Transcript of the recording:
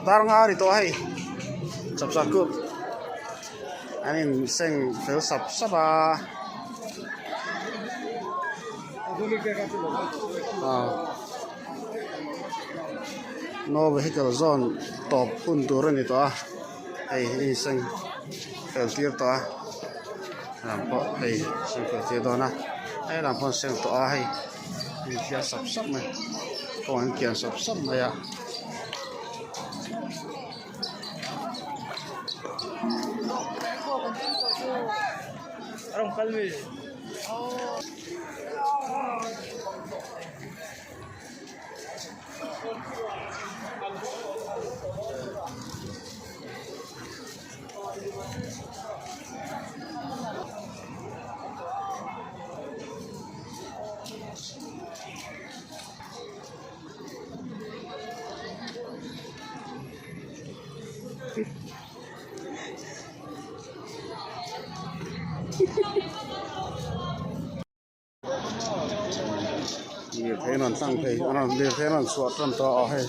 Dar nga a ni tawh a hei chapchar kut an in seng fel sap sap a ah no vehicle zone tawp hun tur a ni tawh a hei an in seng fel tir tawh a lam pawh hei seng fel tir dawn a hei lam pawh an seng tawh a hei. Infiam sap sap mai kawng an kian sap sap mai a. Lirthei an rawn tlang phei an rawn lirthei an rawn chhuah tan tawh a hei.